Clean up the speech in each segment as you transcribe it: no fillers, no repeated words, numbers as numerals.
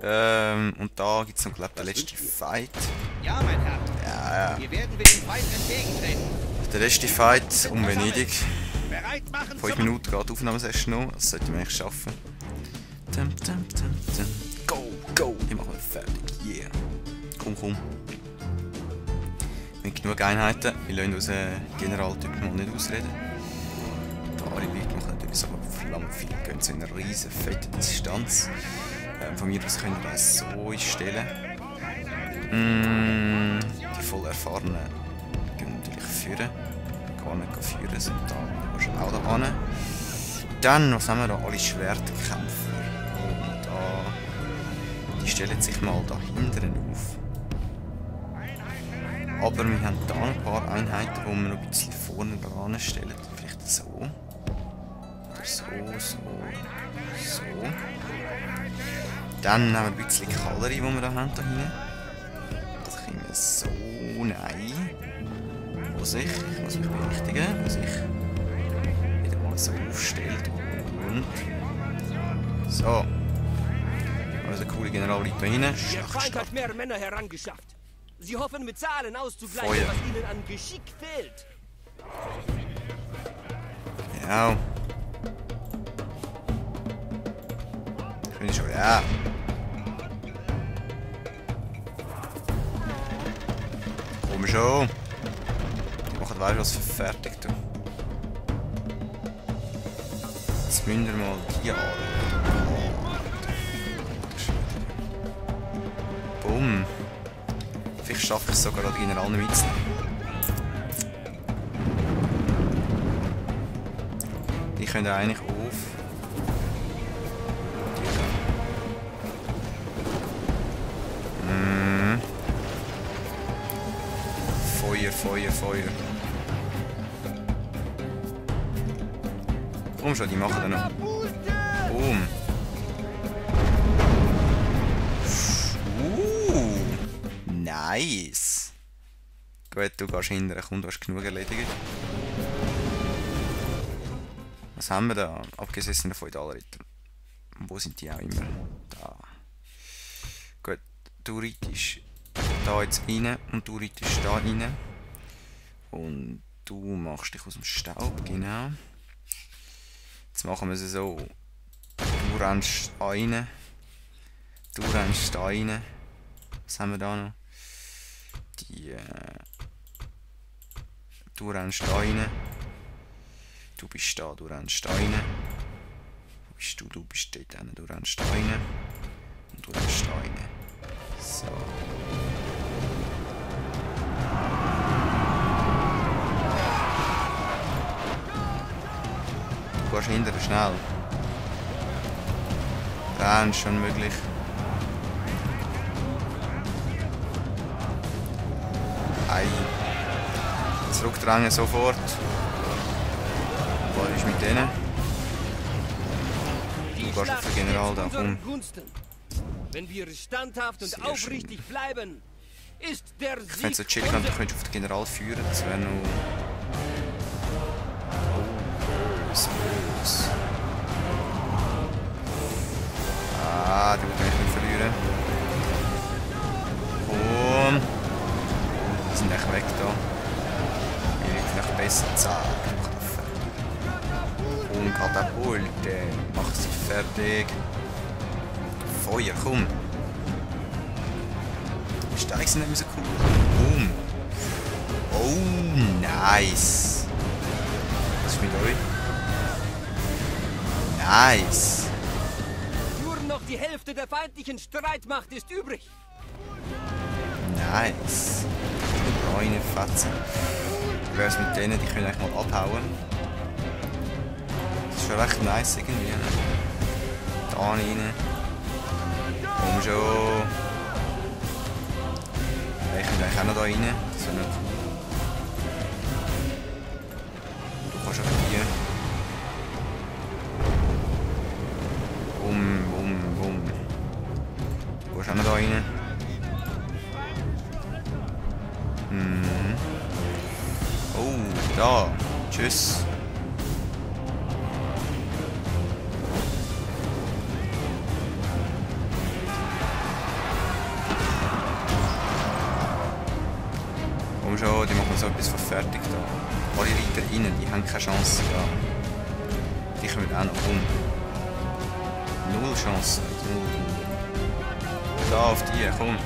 Und da gibt es noch, glaube ich, den letzten Fight. Ja, mein Herr. Ja, ja. Wir werden mit dem Feind entgegentreten. Der letzte Fight um Venedig. Bereit machen 5 Minuten geht die Aufnahmesession noch. Das sollte man eigentlich schaffen. Tum, tum, tum, tum. Go, go! Die machen wir fertig. Yeah. Komm, komm. Wir haben genug Einheiten. Wir lassen unseren Generaltyp mal nicht ausreden. Andere Leute machen natürlich so verdammt viel. Gehen zu einer riesen fette Distanz. Von mir aus können wir das so einstellen. Die voll erfahrenen gehen natürlich führen. Gar nicht führen, sind da schon auch da hin. Dann, was haben wir da? Alle Schwertkämpfer. Und da, die stellen sich mal da hinten auf. Aber wir haben da ein paar Einheiten, die wir noch ein bisschen vorne dran stellen. Vielleicht so. Oder so, so, so. Dann haben wir ein bisschen Kavallerie, die wir da haben da hinten. Das können wir so, nein. Wo sich, ich muss mich berichtigen, wo sich wieder mal so aufstellt. Und so. Also coole General liegt da hinten. Der Feind hat mehr Männer herangeschafft. Sie hoffen mit Zahlen auszugleichen, Feuer. was ihnen an Geschick fehlt. Ja. Finde ich schon, ja. Komm schon. Die machen weißt du was für fertig, du. Jetzt müssen wir mal die anschauen. Bumm. Vielleicht schaffe ich es sogar, die General nicht mitzunehmen. Die können eigentlich auf. Feuer, Feuer, Feuer. Komm schon, die machen dann noch. Boom. Nice. Gut, du gehst hinterher, komm, du hast genug erledigt. Was haben wir da? Abgesessene Feudalritter. Wo sind die auch immer? Da. Gut, du reitest da jetzt rein und du reitest da rein. Und du machst dich aus dem Staub, genau. Jetzt machen wir es so. Du rennst da rein. Du rennst da rein. Was haben wir da noch? Die. Du rennst da rein. Du bist da, du rennst da rein. Wo bist du? Du bist dort hin. Du rennst da rein. Und du rennst da rein. So. Du gehst hinterher schnell. Rennst schon möglich. Ei. Zurückdrängen sofort. Was ist mit denen? Du gehst auf den General da, komm. Wenn wir standhaft und Sehr aufrichtig bleiben, ist der Ich fände es so Sieg chillig, wenn du unser. könntest auf den General führen. Das wäre noch. Oh, böse. Ah, die will ich nicht verlieren. Komm. Die sind echt weg da. Wir werden noch besser zagen. Und Katapulte. Mach sie fertig. Feuer, komm. Die Steine sind nicht mehr so cool. Boom. Oh, nice. Was ist mit euch? Nice. Nur noch die Hälfte der feindlichen Streitmacht ist übrig. Nice. Reine Fetzen. Wie wär's mit denen? Die können eigentlich mal abhauen. Das ist schon recht nice irgendwie. Ne? Da rein. Komm schon. Ich kann eigentlich auch noch da rein. Das wäre noch cool. Du kannst auch hier. Bum, bum, bum. Du kannst auch noch da rein. Oh, da. Tschüss. etwas von fertig da. Alle Reiter rein, die haben keine Chance da. Die kommen auch noch um. Null Chance. Null. Da auf die, komm.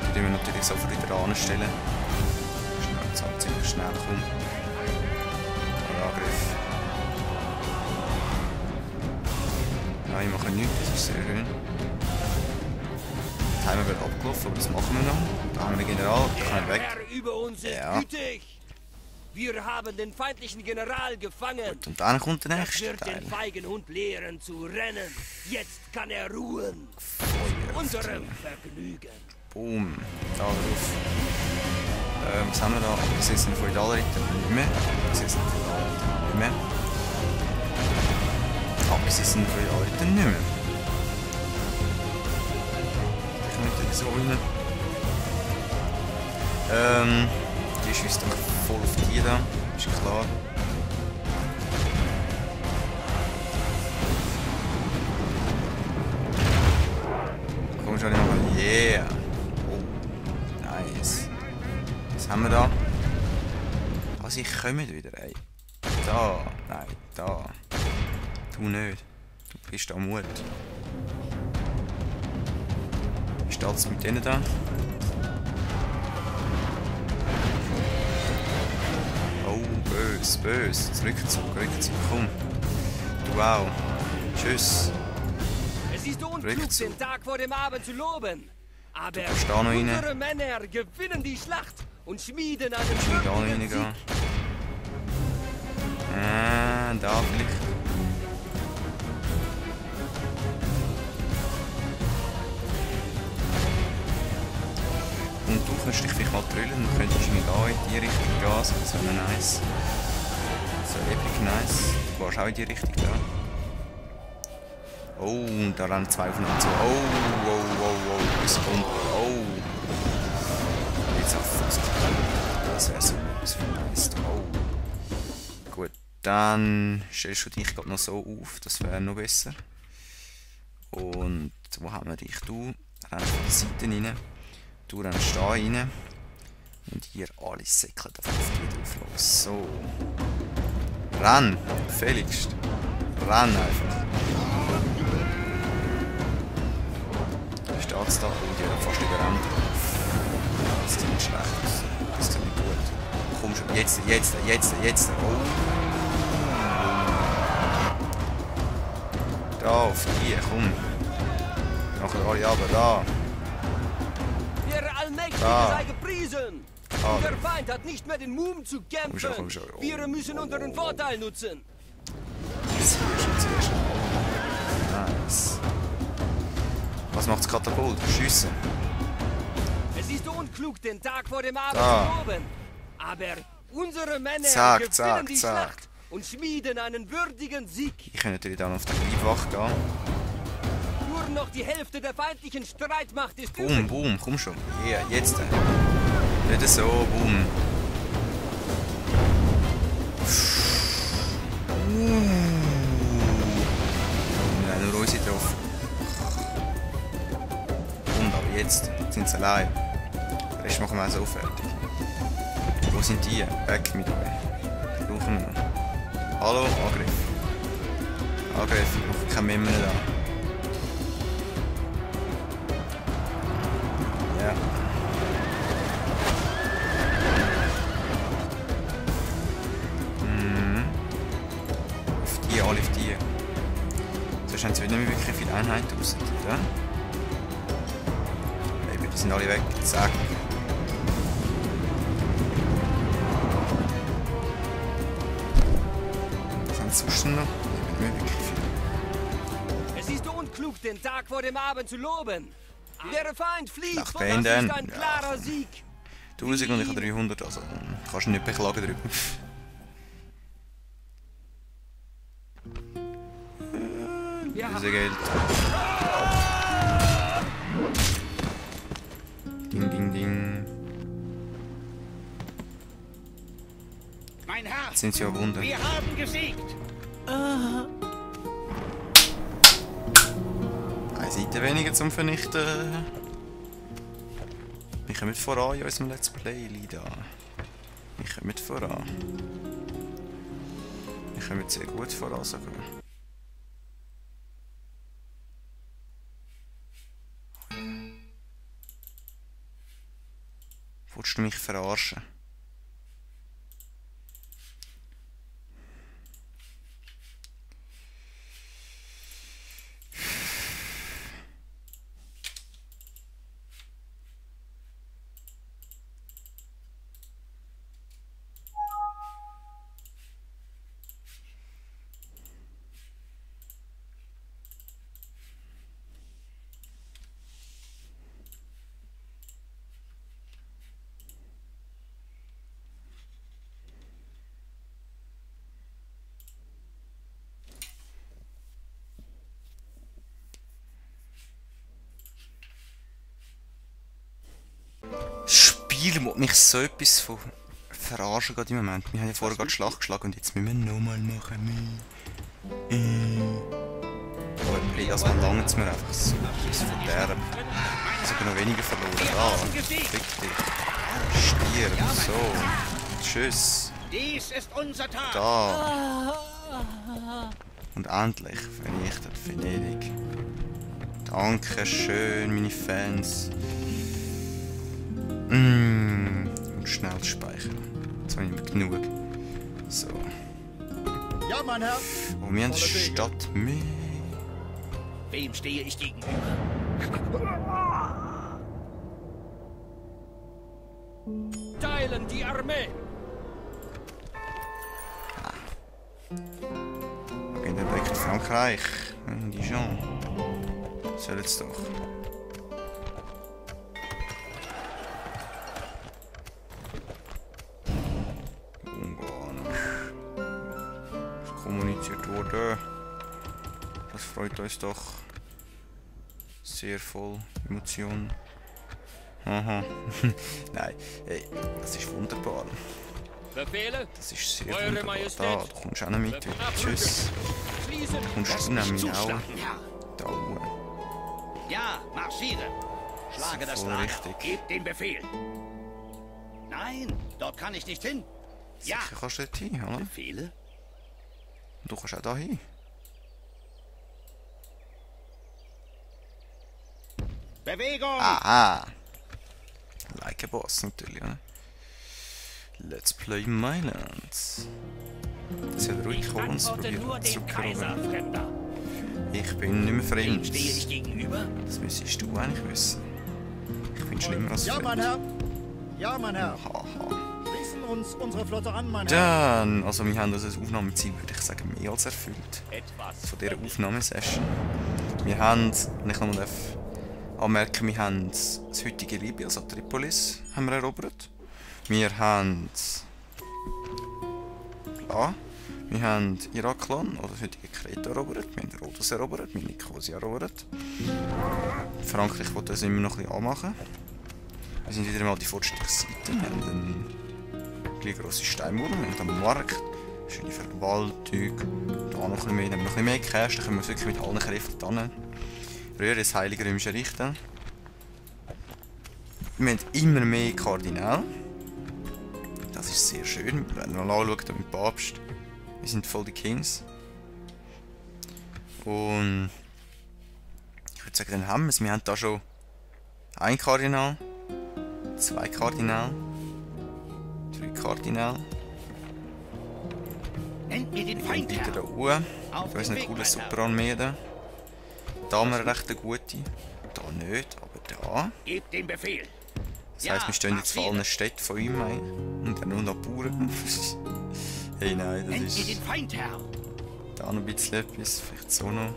Die tun wir natürlich sofort wieder anstellen. Schnell, zack, ziemlich schnell, komm. Angriff. Nein, wir machen nichts, das ist sehr schön. Der Timer wird abgelaufen, aber das machen wir noch. Da haben wir den General, der kann weg. Herr über uns ist gütig. Wir haben den feindlichen General gefangen. Und dann kommt der Das nächste wird Teil. den feigen Hund lehren zu rennen. Jetzt kann er ruhen. Feuer. Unserem Vergnügen. Boom. Da drauf. Was haben wir da? Das ist ein Feudalritter nicht mehr. Das ist ein Feudalritter nicht mehr. Das ist ein Feudalritter nicht mehr. Ich komme natürlich so rein. Die schießt doch voll auf die da, ist klar. Komm schon mal, yeah! Oh, nice. Was haben wir da? Ah, sie kommen wieder, ey. Da, nein, da. Du nicht. Du bist am Mut. Wie steht es mit denen da? Böse, böse. Rückzug, komm. Du auch. Tschüss. Es ist unklug, Rückzug. den Tag vor dem Abend zu loben. Aber kannst da noch rein. unsere Männer gewinnen die Schlacht und schmieden einen Ich will da noch würdigen reingehen. Sieg. Da vielleicht. Und du kannst dich vielleicht mal drüllen, dann könntest du nicht auch in die Richtung gehen, das wäre nice. So epic nice. Du warst auch in die Richtung da. Oh, da rennen zwei aufeinander zu. Oh, es kommt. Oh. Jetzt auf fast. Das wäre so etwas für nice. Oh. Gut, dann stellst du dich gerade noch so auf, das wäre noch besser. Und wo haben wir dich? Du rennst von der Seite rein. Du rennst da rein. Und ihr alle säckeln auf die drauf los. So. Renn! Felix! Renn einfach! Da steht es da. Oh, die haben fast überrannt. Das sieht nicht schlecht aus. Das sieht nicht gut. Komm schon. Jetzt! Oh! Da auf die, komm! Nachher alle runter, da! Der Allmächtige Da. sei gepriesen! Ah. Der Feind hat nicht mehr den Mumm zu kämpfen. Komm schon. Oh. Wir müssen unseren Vorteil nutzen. Sehr schnell. Nice. Was macht das Katapult? Schiessen. Es ist unklug, den Tag vor dem Abend Da. zu loben. Aber unsere Männer Zack, gewinnen zack, die zack. Schlacht und schmieden einen würdigen Sieg. Ich kann natürlich dann auf die Leibwache gehen. Nur noch die Hälfte der feindlichen Streitmacht ist Boom, übrig. boom, komm schon. Ja, jetzt. Nicht so, boom. Wir haben nur unsere drauf. Und aber jetzt sind sie allein. Den Rest machen wir auch so fertig. Wo sind die? Weg mit euch. Brauchen wir noch. Hallo, Angriff. Angriff, ich brauche keine Memmen da. Ja. Auf die, alle auf die. Sonst haben sie wieder nicht mehr wirklich viele Einheiten raus. Ja? Eben, die sind alle weg. Zack. Was haben sie sonst noch? Eben, nicht mehr wirklich viele. Es ist unklug, den Tag vor dem Abend zu loben. Der Feind flieht, Schlacht und das ist beenden. ein klarer Sieg. 1000 und ich habe 300, also kannst du nicht beklagen drüber. Ja. Unser Geld. Ding, ding, ding. Mein Herr, Jetzt sind sie ja Wunder. wir haben gesiegt. Eine Seite weniger zum Vernichten. Wir kommen voran in unserem Let's Play, da. Wir Wir kommen voran. Wir kommen sehr gut voran sogar. Willst du mich verarschen? Das Spiel muss mich so etwas von verarschen gerade im Moment. Wir haben ja vorher gerade Schlag geschlagen und jetzt müssen wir nochmal machen. Aber das mal lange es mir einfach so etwas von der. Sogar noch weniger verloren. Da, fick dich. Stirb, so. Tschüss. Dies ist unser Tag. Da. Und endlich vernichtet Venedig. Dankeschön, meine Fans. Und schnell speichern. Jetzt habe ich nicht mehr genug. So. Ja, mein Herr. Und wir haben die Stadt mehr. Wem stehe ich gegenüber? Teilen die Armee! Okay, dann direkt Frankreich. Dijon. Soll jetzt doch. Kommuniziert wurde. Das freut uns doch. Sehr voll Emotionen. Aha. Nein, hey, das ist wunderbar. Befehle? Das ist sehr Eure wunderbar. Majestät. Da, du kommst auch noch mit. Tschüss. Schließen! Kommst du nämlich auch Zuschlagen, Herr. da oben. Ja, marschiere. Schlage das Voll Lager. richtig. Gebt den Befehl. Nein, dort kann ich nicht hin. Ja, Sicher kannst du dort hin, oder? Befehle? Und du kannst auch da hin. Bewegung! Aha! Like a boss natürlich, oder? Let's play Mailand. Das hat ruhig gekommen, uns probieren zurückzukommen. Fremder. Ich bin nicht mehr Wem fremd. stehe ich gegenüber? Das müsstest du eigentlich wissen. Ich bin schlimmer als Ja, fremd. mein Herr. Ja, mein Herr. Haha. Schließen uns unsere Flotte an, mein Herr. Dann, also wir haben unser Aufnahmeziel, würde ich sagen, mehr als erfüllt. Etwas. Von dieser Aufnahmesession. Wir haben, wenn ich nochmal anmerken, wir haben das heutige Libyen, also Tripolis, haben wir erobert. Wir haben... Klar. Wir haben Iraklan, oder das heutige Kreta erobert. Wir haben Rhodos erobert, wir haben Nikosia erobert. Frankreich wollte das immer noch ein bisschen anmachen. Wir sind wieder mal die fortschrittliche Seite. Wir haben eine grosse Steinmauer, wir haben einen Markt, schöne Verwaltung, da noch ein bisschen mehr, dann haben wir noch ein bisschen mehr Cash, dann können wir uns wirklich mit allen Kräften hin. Rühren ins Heilige Römische Reich dann. Wir haben immer mehr Kardinal. Das ist sehr schön, wenn man mal anschaut mit dem Papst. Wir sind voll die Kings. Und ich würde sagen, dann haben wir es. Wir haben da schon ein Kardinal, 2 Kardinal, 3 Kardinal. Nennt mir den Feind, Wieder Herr. da oben. Auf Mit unseren den Weg, coolen mein Superarmee da. Da haben wir eine recht gute. Da nicht, aber da. Gebt den Befehl. Das heisst, wir stehen jetzt vor allen Städten von ihm ein. Und dann nur noch Bauern. Hey nein, das Nennt mir ist... den Feind, Herr. Da noch ein bisschen etwas, vielleicht so noch.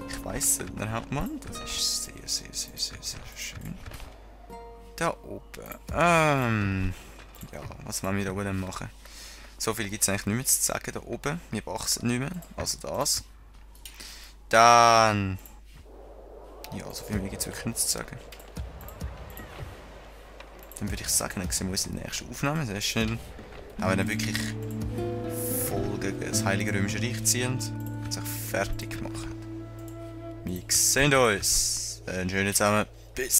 Ich weiss nicht, der Hauptmann, das ist sehr, sehr, sehr, sehr, sehr schön. Da oben. Ja, was wollen wir da oben machen? So viel gibt es eigentlich nicht mehr zu sagen da oben. Wir wachsen nicht mehr, also das. Dann... Ja, so viel mehr gibt es wirklich nicht zu sagen. Dann würde ich sagen, dann sehen wir uns in der nächsten Aufnahmesession. Auch wenn wir wirklich voll gegen das Heilige Römische Reich ziehen und sich fertig machen. Wir sehen uns. Schönen zusammen. Bis.